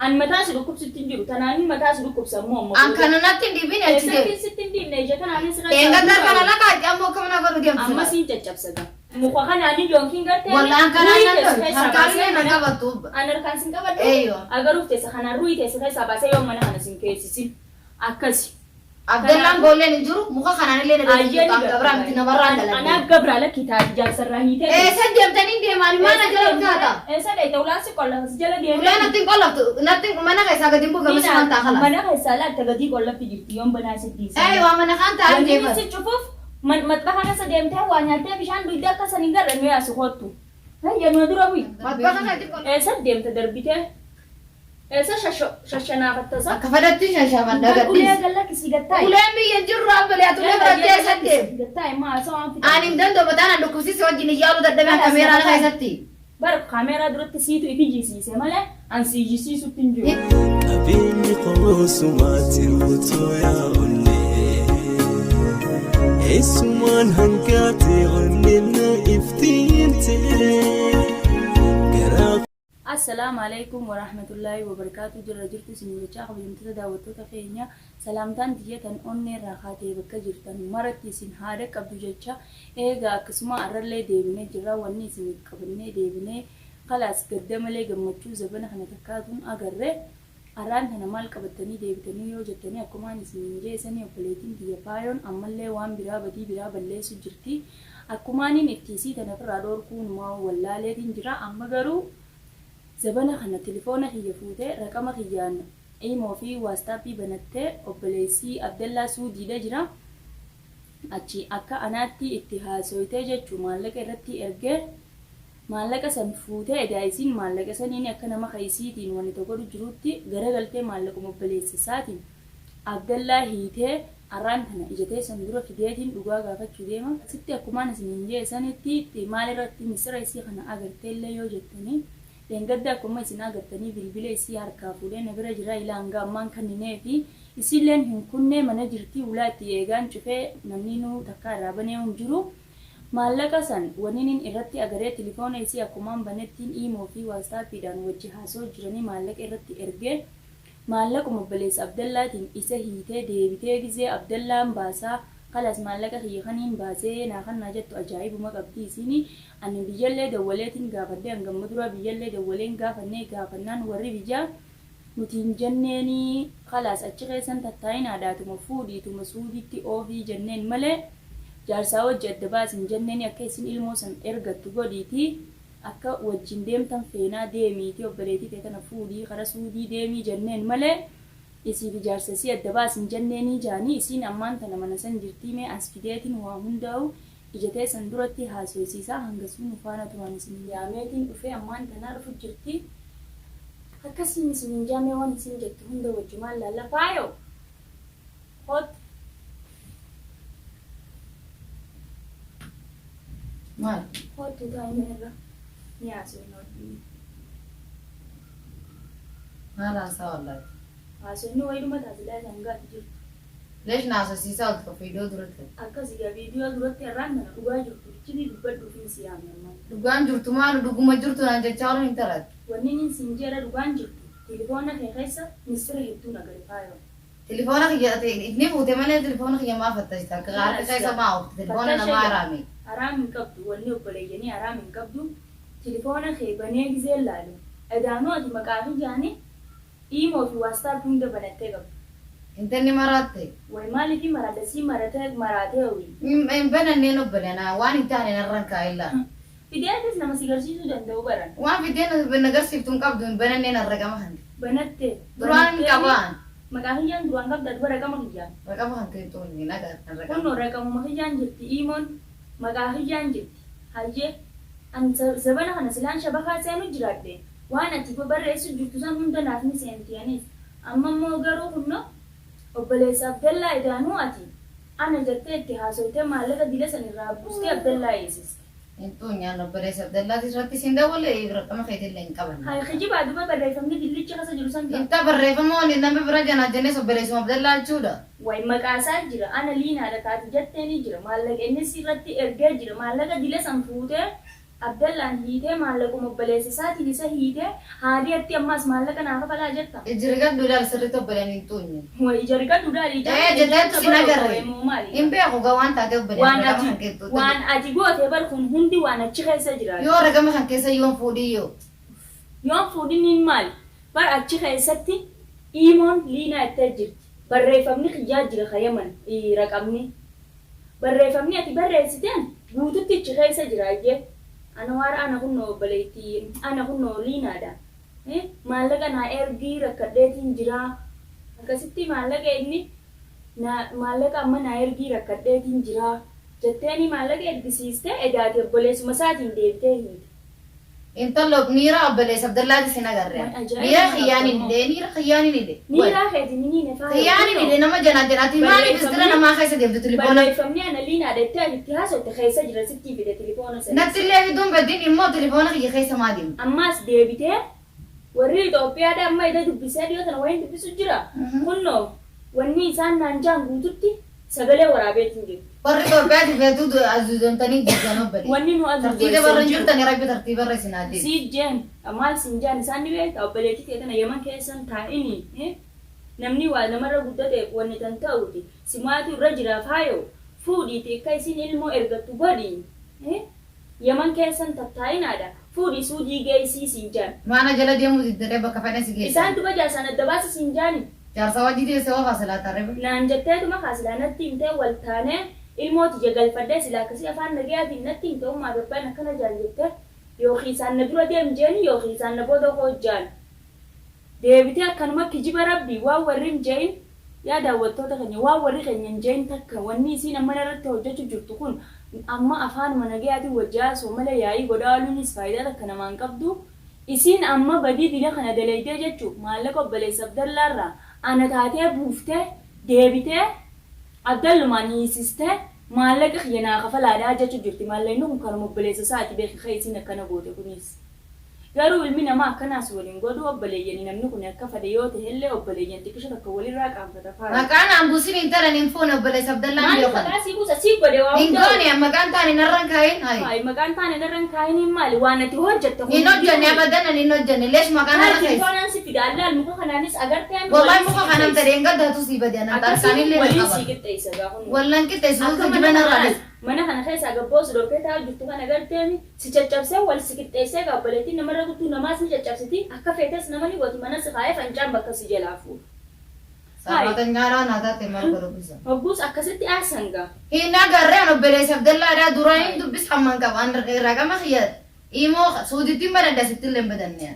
An mataa si dhukkubsitti hin jiru. Tanaanin mataa si dhukkubsa immoo amma An booda. kana natti hin dhibin achi Eessatti deemi. sitti hin dhiibne ija tanaanin si keessaa Dheengadda guuraa kana wayii. na kaa'e ammoo akkam na godhu deemtu Amma sila. siin caccabsa gaa. Muka kanaanin yookiin gartee Wallah an kanaan ruhii nan teessu dhoytu. keessaa Harkaan baasee illee na mana qabattu. an harkaan sin qabadhu Eeyyoo. agaruuf teessa kanaan ruhii teessa keessaa baasee yoo mana kana sin keessisin. Akkasi. Abdallaan Kanaafuu boolleen hin jiru muka kanaan illee na Ayyee dandeenyu ni qaam gabraa garta miti namarraan Anaa dalagde. gabraa lakki taati jaarsarraa hiitee deemte. Eessa deemtanii deemaan maal na Eessa jala deemte utaata? Eessa dhayxa ulaan si qollafa si jala deemee Ulee natti hin qollaftu natti mana keessaa gadi hin buufe Ni masumaan taa kalaas. mana keessaa laatta gadii qollafti jirti yoon banaa si dhiisan. Ee waa mana kaan taa'an Wanni deeman. si cufuuf maxxafa keessa deemtee waa nyaattee bishaan dugdee akka san hin garre mee asi koottu. Hayya numa dura bu'i. Maxxafa keetti qollafti. Eessa deemte darbitee? Eessa shashanaafatta sa? Akka fedhatti shashaafadha Gal ulee gadhiis. gal lakkisii gad taa'i. Uleen biyya hin jirru abbalee ati ulee Yalla fudhattee yalla eessa lakkisii deemta? gad taa'i maa haasawaa waan fixan. Ani hin danda'u mataan an dhukkubsiise wajjin iyyaaluu dadhabeen Kalaas kameeraa lafa taa'i. keessatti. Bar kaameeraa duratti siitu if ijjisiise malee an si ijjisiisutti hin jiru. Qabeenyi koo sumaatti ruutoo yaa onnee Eessumaan hangaate onneen na iftiinte Garaa Assalaamu Aleeykum Warahmatullaahi Wabarakaatuh Jirra jirtu isiniin jechaa kabajamtoota daawwattoota keenya salaamtaan tiyya tan onneerraa kaatee bakka jirtan maratti isin haa dhaqqabdu jecha eegaa akkasuma arrallee deebinee jirra wanni isiniif qabannee deebinee kalaas gadda malee gammachuu zabana kana takkaatuun agarre Arraan tana maal qabattanii deebitanii yoo jettanii akkumaan isiniin je'e sanii obboleeytiin tiyya Faayoon ammallee waan biraa badii biraa balleessu jirti. Akkumaaniin itti isii tana firraa dhoorkuu numaa wallaaleetiin jira. Amma garuu zabana kana tilifoona kiyya fuutee raqama kiyyaan imo fi wastaappii banattee obboleessii Abdallaa Suudiidha jira. Achi akka anaatti itti haasooytee jechu maallaqa irratti ergee Maallaqa san fuutee edaa isiin maallaqa saniini akka nama ka isiitiin wanita godhu jiruutti garagaltee maallaquma obboleessa isaatiin Abdallaa hiitee arraan tana ija teessan dura fideetiin dhugaa gaafachuu deema. Asitti akkumaan isiniin je'e sanitti maal irratti misira isii kana agarteellee yoo jettanii dheengadda akkuma isin agartanii bilbila isii harkaa fuudhee na bira jira ilaa hanga ammaan kannineefi isiilleen hin kunnee mana jirtii hulaa itti eegaan cufee namniinuu takkaa irraa banee hin jiru. Maallaqa san waninin irratti agaree tilifoona isii akkumaan banettiin imo fi whastaappiidhaan wajji haasoo jiranii maallaqa irratti ergee maallaquma obboleessa Abdallaatiin isa hiitee deebitee gizee Abdallaan baasaa kalaas maallaqa kiyya kaniin baasee naa kannaa jettu ajaa'ibuma qabdii isiini ani biyyallee dawwaleetiin gaafadhe hangamma duraa biyyallee dawwaleen gaafannee gaafannaan warri biyyaa nuti hin jenneenii kalaas achi keessan tattaa'inaadhaatuma fuudhiituma suudiitti oofii jenneen malee Jaarsaa wajji adda baasi hin jenneeni akka isin ilmoo san ergattu godhiitii akka wajjin deemtan feenaa deemiitii obboleetii tee tana fuudhii kara suudii deemii jenneen malee isii fi jaarsa isii adda baasi hin jenneenii jaanii isiin ammaan tana mana san jirtii mee as fideetiin waa hundaa'u ija teessan duratti haasoysiisaa hangasuu nu faana turaan isin yaameetiin dhufee ammaan tanaa dhufu jirti akkasiin isiniin jaa mee waan isin jettu hunda wajjumaan laalla faayoo Kottu. Maal? Kottu taa'i irra. Ni haasofna wajjin. Maal haasaa wallahi? Haasofni wayidhuma taasisaa isaan gaati jirtu. Leesh na haasofsiisaa olta viidiyoo duratti. Akkas egaa viidiyoo duratti har'aan tana dhugaa jirtu iccitii dubbadhuufin si yaame ammaan. Dhugaan jirtu maal dhuguma jirtu naan jechaa oolun hin tarat. Wanni nin siin jeera dhugaan jirtu tilifoona kee keessa mistira hedduun agare faayoo. Tilifoona kiyya ati ni fuute malee tilifoona kiyya maa fattashta akka harka keessa maa oofte tilifoona Fattasha namaa gaa haraami. haraam hin qabdu wanni obboleeyyanii haraam hin qabdu tilifoona kee banee gizeen laalu edaanuu ati maqaa kiyyaani imo fi wastaapp hunda banattee qabda. Intalli maraatte. Way maalifi maradha sii marate maraatee wly. Hin bananneen obbole anaa waan hin taane narra hin kaa'in laa. Fidee atis nama si garsiisuu danda'u baran. Waan fidee na garsiiftu hin qabdu hin bananneen an raqama kan kee. Banatte Duraan hin banatteemi qaba an. Maqaa kiyyaan duraan qabda duba raqama kiyyaan. Raqama kan kee hin xuqne hin agarre an raqama. Kunno raqamuma kiyyaan jirti imoon maqaa kiyyaan jirti hayyee an zabana kana silaan shabakaa seenu jiraadhe waan ati barreessu jirtu san hunda naaf ni seenti anis amma immoo garuu kunno obboleessa Abdallaa idaanuu ati ana jettee itti haasoytee maallaqa dila san irraa buustee Abdallaa hiisiste. Hin xuunyaan obboleessa Abdallaati irratti siin dawwale raqama keetillee hin qabanne. Hay kijibaa duba barreeffamni dillichi keessa jiru san kam? Inta barreeffama wani namni bira janaa jennes obboleessuma Abdallaa jechuudha. Way maqaa isaa jira ana liinaadha ka ati jattee ni jira maallaqa inni sirratti ergee jira maallaqa dila san fuutee Abdallaan hiitee maallaquma obboleessa isaatiin isa hiitee haadiyatti ammaas maallaqa naa kafalaa jetta. Ijji rigadhu ilaali sirriitti obboleen hin tuunye. Way ija rigadhu ilaali ija Ee jetteetu sin agarre. moo maali? Hin beeku gaa waan taate obboleen Waan ragama ati kan keettu. waan ati goote bar kun hundi waan achi keessa jira. Yoo ragama kan keessa yoon fuudhii yoo. Yoon fuudhiniin maali? Bar achi keessatti iimoon liinaa ittee jirti. Barreeffamni kiyyaa jira ka Yaman raqamni. Barreeffamni ati barreessiteen guututti achi keessa jira ayyee. Anwaar ana kunnoo obboleettii ana kunnoo liinaadha. Maallaqa naa ergii rakkadheetiin jira. Akkasitti maallaqa inni maallaqa amma naa ergii rakkadheetiin jira. Jetteeni maallaqa ergisiistee edaati obboleessuma isaatiin deebitee hiite. Intallo niira obboleessa Abdallaati sin agarre. Waan ajaa'iba Niira kiyyaan hin nama. hidhe niira kiyyaan hin hidhe. Niiraa keetiin ni niine faaya. Kiyyaan hin hidhe nama janaa janaati maaliif istira namaa keessa deemtu tilifoona. Barreeffamni ana liinaa deettee ati itti haasofte keessa jira sitti fide tilifoona sana. Natti illee fiduun baddiin immoo tilifoona kiyya keessa maa deemtu. Ammaas deebitee warri Itoophiyaadha amma ida dubbisee dhiyoo tana wayin dubbisu jira. Kunnoo wanni isaan naan jaan guututti sagalee waraabeetiin jiru. Warri Itoophiyaati feetuu azuuzamtanii jirtan obboleessa. Wanni nu Tartiiba barra hin azuuzeessan jiru. jirtani rabbi tartiiba irra isin haa deebisu. Sii jeen maal siin jaan isaan ni beekta obboleettii ta'e tana Yaman keessan taa'ini namni waa namarra guddate wanni tan ta'uti simaatu irra jira faayo fuudhiiti akka isin ilmoo ergattu godhi Yaman keessan tattaa'inaadha fuudhi suudii geessii siin jaan. Maana jala deemuu diddaree bakka fedhan si geessa. Isaan duba jaarsaan adda baasa siin jaani. Jaarsa wajji deessee waa faasilaa tarree. Naan jetteetuma kaasilaa natti himtee wal taanee ilmoo tiyya galfadhee silaa akkasii afaan nagayaatiin natti himte ummaa fi abbaan akkana jaan jettee yookiin isaan na dura deem jeeni yookiin isaan na booda koo jaan. Deebitee akkanuma kijiba rabbii waan warri hin je'in yaa daawwattoota keenya waan warri keenya hin je'in takka wanni isiin amma irratti hojjechuu jirtu kun amma afaanuma nagayaatiin wajji haasoo malee yaa'ii godhaa ooluunis faayidaa takka namaan qabdu. Isiin amma badii dila kana dalaydee jechuu maallaqa obboleessa Abdallaarraa ana taatee buuftee deebitee Abdallumaan hiisistee maallaqa kiyya naa kafalaadhaa jechuu jirti. Maallaqni kun kanuma obboleessa isaati beeki kee isiin akkana goote kunis. Garuu ilmi namaa akkanaas waliin godhu obboleeyyanii namni kun akka fedhe yoo ta'ellee obboleeyyan xiqqisha tokko walirraa qaanfata faaya. Maqaan aan buusin intalan hin fuune obboleessa Abdallaan Maaliif beekan. maqaa sii buusa sii godhe waa Hin hunda. goone maqaan taane narran kaa'in. Hayi. Hayi maqaan taane narran kaa'iniin maali waan ati hojjette kun. Hin hojjenne abadan ani hin hojjenne leesh maqaan narra Maal keessa. telefoonaan si fida allaal muka kanaanis agartee Wallahi muka kanaan ta'e hin gaddaatu sii bade anaan Akkasii illee na waliin sii qaba. qixxeessa gaa kun. Wallan qixxeessu Akka hundi mana jibana irraa kana dhis. mana kana keessaa gabboosu dhokkee taa'u jirtu kana agarteemi si caccabsee wal si qixxeessee gaabboleettiin namarra guttuu namaas ni caccabsiti akka feetes nama ni gooti mana si kaa'ee fancaan bakka si jalaa fuudha. Sabaata nyaaraa naa taate maal godhu bisa. Hogguus akkasitti aasan gaa. Hin agarree an obboleessa Abdallaadhaa duraan hin dubbis hamman qaba an raqama kiyya imoo suuditti hin badadha sitti illee hin badanne.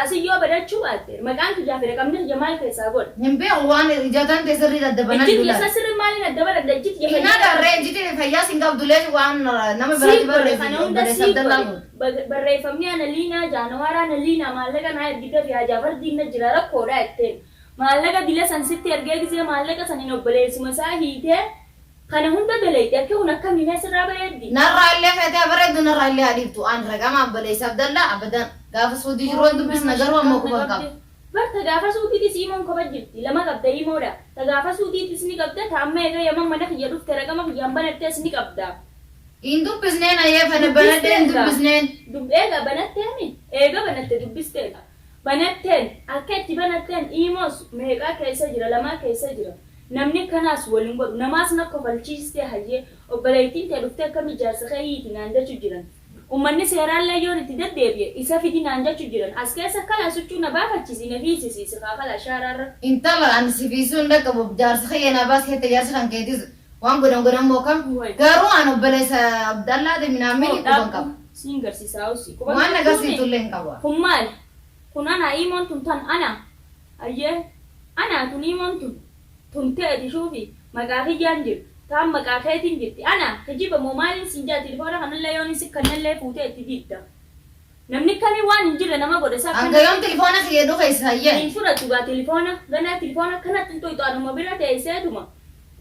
Asii yoo badachuu baatte maqaan kiyyaa fi raqamni kiyya maal keessaa godha? Hin beeku waan ijaatan ta'e sirrii daddabanan Ijji dulaan. kiyya sirri maaliin adda badadha ijji kiyya Hin agarree ijji fayyaa sin qabdu lees waan nama Sii biraatti godhe barreessu kana hunda obboleessa sii Abdallaa godhe. godhu. Barreeffamni ana liinaa jaanawaaraa ana liinaa maallaqa naa ergite fi haajaa fardiin na jira rakkoodha jetteen. Maallaqa dila san sitti ergee gisee maallaqa san hin obboleessuma isaa hiitee kana hunda dalayte akka kun akka miinaa sirraa bareeddi. Narraa illee feetee bareeddu narraa illee adiiftu an raqama obboleessa Abdallaa abadan gaafa suudii jiru waan dubbisna garuu amma quban qaba. Bar ta gaafa suutiitis imoon kofa jirti lama qabda imoodha. Ta gaafa suutiitis ni qabda ta amma egaa yaman mana kiyya dhufte raqama kiyyaan banattees ni qabda. Hin dubbisneen ayyee fana banadhee hin dubbisneen. Eega banatteemi eega banatte dubbisteedha. Banatteen akka itti banatteen imoos meeqaa keessa jira lamaa keessa jira. Namni kanaas waliin godhu namaas na kofalchiistee hayyee obboleettiin ta'e dhuftee akkam ijaarsa keeyyiiti naan jechuu jiran. Uummanni seeraallee yoon itti deddeebi'e isa fidi naan jechuu jiran. As keessa kala suchuu na baafachiisi na fiisisiisi kaa kala shaaraarra. Intala ani si fiisuu hin dhaqqabu jaarsa kiyya naa baas keetta jaarsa kan keetis waan godhan godhan mookam garuu an obboleessa Abdallaati minaamin quban qaba. Siin garsiisaa hosi. Waan agarsiiftu illee hin qabu. Kun maali? Kun ana imoon tun tan ana. Ayyee ana tun imoon tun tun ta'e shuufi maqaa kiyyaan jiru. Taan maqaa keetiin jirti. Ana kijiba moo maaliin siin jaa telefoona kanallee yoon si kannallee fuutee itti didda. Namni kamii waan hin jirre nama godhe isaa Hanga yoom telefoona kiyya dhufe isa hayyee. Hin fudhattu gaa telefoona ganaa telefoona kanatti hin toytu anuma bira teesseetuma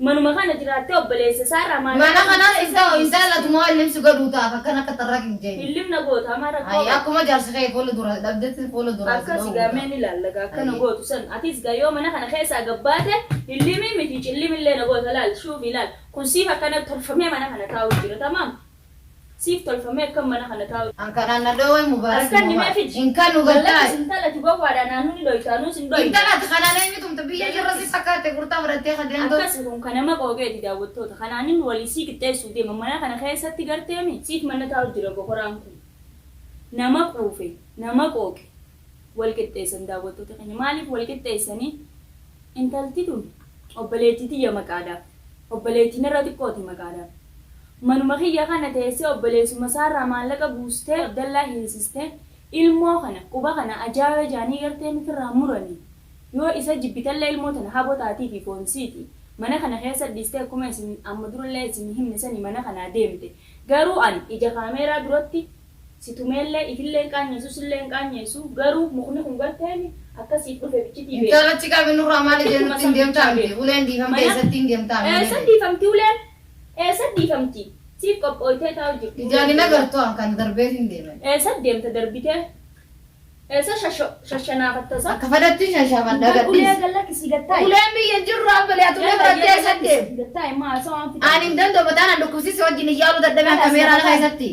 manuma kana jiraattee obboleessa isaarraa Mana kanaas hin ta'u intala tumoo illimsi godhuu taaf akkan akka xarraq hin jeen. Hillimna goota amara Ayyi akkuma jaarsa kee fuula dura dhabdetti fuula dura. Akkas gaameen ilaalla akkana gootu san atis gaa yoo mana kana keessaa gabbaate hillimii miti cillimillee na goota laal shuufi laal kun siif akkana tolfamee mana kana taa'u jira tamaam. Siif tolfamee akkam mana kana taa'u. An kanaan na dhoowwe Mubaarak. As kan nimee fiji. Hin kanu Wallaahi galtaa. intala ati gowwaadha naannoo ni dhoyta anuus hin dhoyta. Intala ati kanaan eenyu tumta biyya jirra si fakkaate gurtaa fudhattee kadeemtu. Akkas kun kan nama qooqeeti daawwattoota. Kanaanin walii sii qixxeessuu deema. Mana kana keessatti garteemi siif mana taa'u jira bokoraan kun. Nama quufe, nama qooqe wal qixxeessan daawwattoota keenya. Maaliif wal qixxeessanii? Intalti tun obboleettii tiyya maqaadhaaf. Obboleettiin irra xiqqooti maqaadhaaf. Manuma kiyya kana teessee obboleessuma isaarraa maallaqa buustee Abdallaa hiisistee ilmoo kana quba kana ajaa'iba jaanii gartee nufirraa muranii. Yoo isa jibbitallee ilmoo tana haboo taatii fi foonsiiti. Mana kana keessa dhiistee akkuma isin amma durallee isin himne sanii mana kanaa deemte. Garuu ani ija kaameeraa duratti si tumeellee ifillee hin qaanyeessu sillee hin qaanyeessu garuu mukni kun garteemi akkasiif dhufe bichitii beeku. Intala achi qabi nurraa maali jennutti hin deemtaa miti. Uleen dhiifamte eessatti hin deemtaa Eessa miti. dhiifamti uleen? Eessa dhiifamti? Siif qophooytee taa'u jirti. Ijaan hin agartu an kan darbeet hin deeman. Eessa deemta darbitee? Eessa shashanaafattasa? Akka fadhatti shashaafadha Ulee gadhiis. galla kisii gattaa'i. Uleen biyya jirru abbalee ati ulee fudhattee eessatti deemte? Gattaa'i maa haasawaa waan fitan. Ani hin danda'u mataan an dhukkubsiise wajjin iyyaaluu dadhabee kaameeraa keessatti.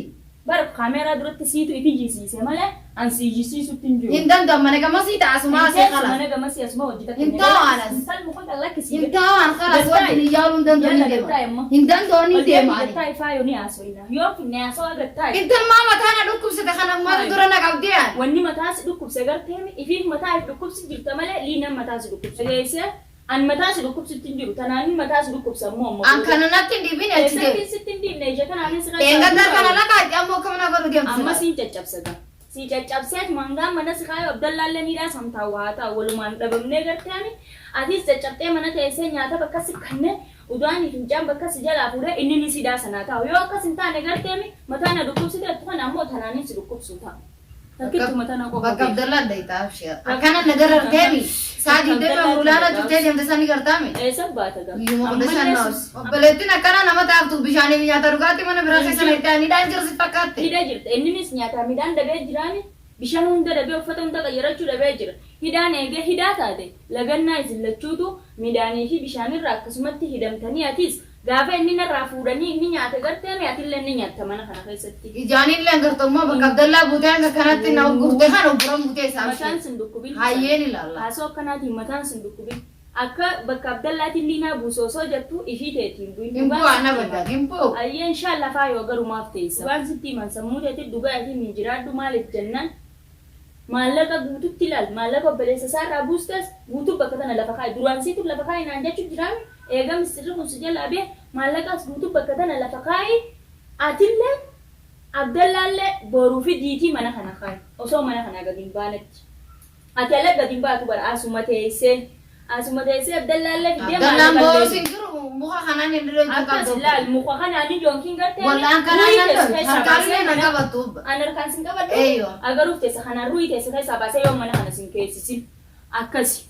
Bara kaameeraa duratti siitu ifi jisiise malee an si jisiisutti hin jiru. Hin danda'u mana gamasii ta'a asumaa asii Mana khalas. gamasii asuma hojjeta. Hin ta'u anas. Intal muka galla kisii. Hin ta'u an khalas wajjin iyyaaluu hin danda'u Yalla ni deema. gattaa'i amma. Hin danda'u ni deema ani. Gattaa'i faayoo ni haasoyna. Yoo finne haasawaa gattaa'i. Intal maa mataa na dhukkubsite kana mata dura na qabdee an. Wanni mataa si dhukkubse garteemi ifiif mataa if dhukkubsi jirta malee liinan mataa si dhukkubse. Dhageessee an mataa si dhukkubsitti hin jiru. Tanaanin mataa si dhukkubsa ammoo ammoo. An kana natti hin dhiibin achi Eessatti deemu. sitti hin dhiibne ija kanaanin si Eengaddaa kana laqa ammoo akkam na godhu deemtu. Amma siin caccabsata. Si caccabseet mangaan mana si kaayoo Abdallaallee niidhaa samtaa waa ta'a walumaan dhabamnee garteemi. Atis caccabxee mana teessee nyaata bakka si kannee udaanii fincaan bakka si jalaa fuudhee inni ni sidaa sanaa taa'u. Yoo akkas hin taane garteemi mataa na dhukkubsite kana ammoo tanaanin si dhukkubsu ta'a. Takkittu mataa na qofa Bakka beeku. Abdallaa dayita abshir. Akkana na gararteemi. Saa 24 ulaana turtee deemte sani gartaami. Eessa baata gaa? Guyyuma 15 na obsi. Obboleettiin akkana nama taaftu bishaanii fi nyaata dhugaatii mana biraa keessa na itti aanidhaan jira si fakkaatte. Hidha jirta. Inninis nyaataa midhaan dhabee jiraani. Bishaan hunda dhabee uffata hunda qayyarachuu dhabee jira. Hidhaan eegee hidhaa taate lagannaa isin lachuutu midhaanii fi bishaanirraa akkasumatti hidhamtanii atis gaafa inni narraa fuudhanii inni nyaata garteemi atillee inni nyaatta mana kana keessatti. Ijaanillee agartummaa bakka Abdallaa buutee hanga kanatti na gurgurte kan obburan buutee isaa Mataan abshir. sin dhukkubin. Hayyeen ilaalla. Haasoo akkanaatiin mataan sin dhukkubin. Akka bakka Abdallaatiin liinaa buusu osoo jettu ifii teetiin bu'in. Hin bu'aa na badda hin bu'u. Ayyee inshallah faayoo garumaaf teessa. Waan sitti himan sammuu teetti dhugaa fi minjiraadhu maaliif jennaan maallaqa guututti ilaal maallaqa obboleessa isaarraa buustes guutuu bakka tana lafa kaa'i duraan siitu lafa kaa'i naan jechuun jiraami eega misirri kun si jalaa bee maallaqaas guutuu bakka tana lafa kaa'i atillee Abdallaallee boruu fi diitii mana kana kaa'i osoo mana kana gadi hin baanetti. Ati ala gadi hin baatu bara asuma teessee Abdallaallee fidee Abdallaan maallaqa booruu illee sin jiru muka kanaan hin dhidhoo Akkas qabdu. ilaal muka kanaan yookiin gartee Wallaan kanaan nan dhooytu. Harkaallee na qabattu. An harkaan sin qabadhu. Eeyyo. Agaruuf teessa kanaan ruuyi teessa keessaa baasee yoo mana kana sin keessisin. Akkasi.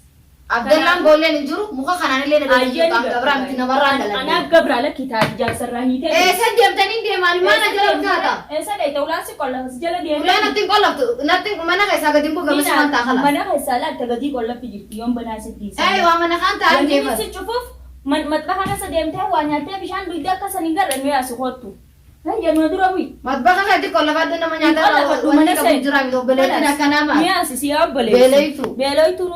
Abdallaan boolleen hin jiru muka kanaan illee na dhidhoo Ayyee jirtu. Gabraa miti namarraan Anaa dalagee. gabraa lakki taati jaarsarraa hiitee. Eessa deemtanii deemaan maana jala taata? Eessa dheeyta ulaan si qolla si jala deemee. Ulaan natti hin qollaftu. Natti mana keessaa gadi hin buugamu si waan ta'a kala. Mana keessaa laatta gadii qollafti jirti yoon banaa si dhiisa. Ee waa mana kaan taa'an Wanni deeman. si cufuuf maxxafa keessa deemtee waa nyaattee bishaan dhugdee akka san hin garre nuyi as kottu. Hayya nu dura bu'i. Matbaqa keetti qollafadhu nama nyaata wanni qabu jira miti obboleettiin akkanaa maal? Mi'aasi si obboleessu. Beeloytu. Beeloytu.